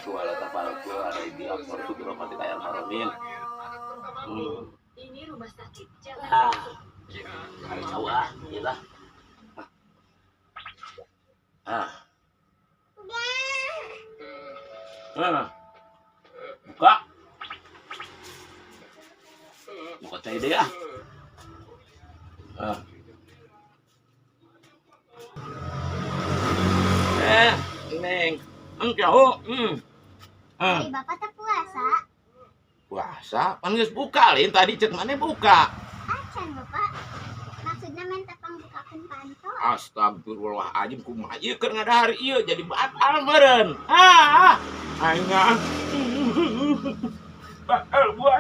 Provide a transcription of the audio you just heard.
Wa la tafalku ala aidi aktsartu bi rahmatika ya arhamar rahimin. Ah, hari jauh ah, ieu lah. Ah. Ah. Buka. Buka cai deh ah. Ah. Eh, Neng. Jauh. Ah. Ari Bapak teh puasa? Puasa, pan geus buka lain tadi cek maneh buka. Acan, Bapak. Maksudnya minta pangbukakeun panto. Astagfirullahaladzim, kumaha ieu keur ngadahar ieu jadi batal meureun. Ah, aing ah. Batal buat.